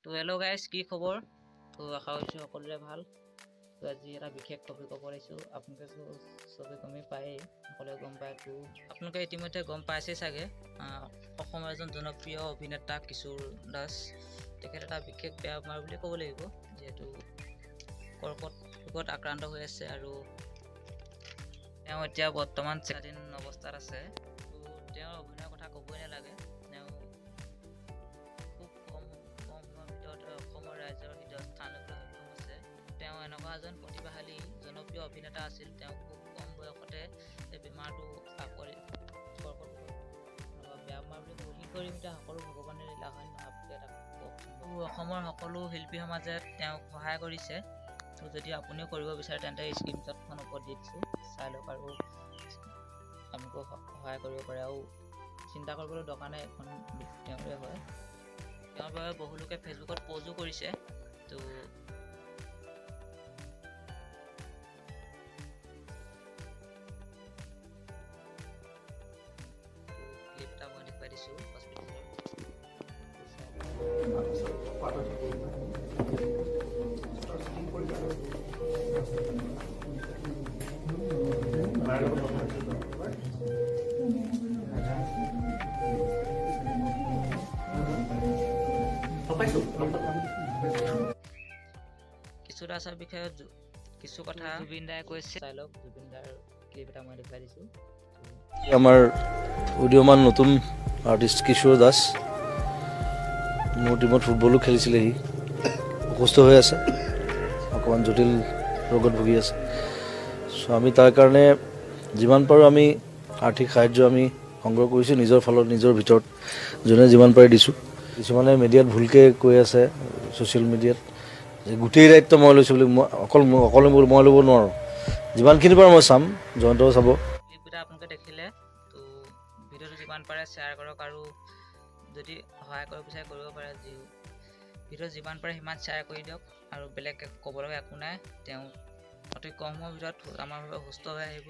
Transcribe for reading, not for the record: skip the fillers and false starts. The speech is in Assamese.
তো হেল্ল' গাইজ, কি খবৰ? তো আশা কৰিছোঁ সকলোৰে ভাল। তো আজি এটা বিশেষ টপিক ক'ব আহিছোঁ। আপোনালোকে চবে গমেই পায়েই, সকলোৱে গম পায়। তো আপোনালোকে ইতিমধ্যে গম পাইছেই চাগে, অসমৰ এজন জনপ্ৰিয় অভিনেতা কিশোৰ দাস, তেখেত এটা বিশেষ বেয়া বেমাৰ বুলি ক'ব লাগিব, যিহেতু কৰ্কট ৰোগত আক্ৰান্ত হৈ আছে আৰু তেওঁ এতিয়া বৰ্তমান চিকিৎসাধীন অৱস্থাত আছে। তো তেওঁৰ অভিনয়ৰ কথা ক'বই নালাগে, তেওঁ খুব কম কম সময়ৰ ভিতৰতে অসমৰ ৰাইজৰ হৃদয়ত স্থান ল'বলৈ সক্ষম হৈছে। তেওঁ এনেকুৱা এজন প্ৰতিভাশালী জনপ্ৰিয় অভিনেতা আছিল, তেওঁ খুব কম বয়সতে এই বেমাৰটো আঁকোৱালি, কৰ্কট ৰোগত বেয়া বেমাৰ বুলি ক'ব। কি কৰিম এতিয়া, সকলো ভগৱানে লীলা হয় নহয়, আপোনালোকে এটা কওকচোন। অসমৰ সকলো শিল্পী সমাজে তেওঁক সহায় কৰিছে। তো যদি আপুনিও কৰিব বিচাৰে তেন্তে স্ক্ৰীনশ্বটখন ওপৰত দি দিছোঁ, চাই লওক আৰু আপোনালোকেও সহায় কৰিব পাৰে। আৰু চিন্তা কৰিবলৈ দৰকাৰ নাই, এখন তেওঁৰে হয়। তেওঁৰ বাবে বহু লোকে ফেচবুকত প'জো কৰিছে। তো ক্লিপ এটা মই দেখুৱাই দিছোঁ হস্পিটেলৰ। কিশোৰ দাসৰ বিষয়ে কিছু কথা জুবিন দাই কৈছে, চাই লওক। জুবিন দাৰ ক্লিপ এটা মই দেখুৱাই দিছোঁ। আমাৰ উদীয়মান নতুন আৰ্টিষ্ট কিশোৰ দাস, মোৰ টীমত ফুটবলো খেলিছিলে, সি অসুস্থ হৈ আছে, অকণমান জটিল ৰোগত ভুগি আছে। চ' আমি তাৰ কাৰণে যিমান পাৰোঁ আমি আৰ্থিক সাহাৰ্য আমি সংগ্ৰহ কৰিছোঁ, নিজৰ ফালত নিজৰ ভিতৰত যোনে যিমান পাৰে দিছোঁ। কিছুমানে মিডিয়াত ভুলকৈ কৈ আছে, ছ'চিয়েল মিডিয়াত, যে গোটেই দায়িত্ব মই লৈছোঁ বুলি। মই অকল অকলে মই ল'ব নোৱাৰোঁ, যিমানখিনি পাৰোঁ মই চাম, জয়ন্তও চাব। ক্লিপকেইটা আপোনালোকে দেখিলে। তো ভিডিঅ'টো যিমান পাৰে শ্বেয়াৰ কৰক আৰু যদি সহায় কৰিব বিচাৰে কৰিব পাৰে। যি ভিডিঅ' যিমান পাৰে সিমান শ্বেয়াৰ কৰি দিয়ক আৰু বেলেগ ক'ব লগা একো নাই। তেওঁ অতি কম সময়ৰ ভিতৰত আমাৰ বাবে সুস্থ হৈ আহিব।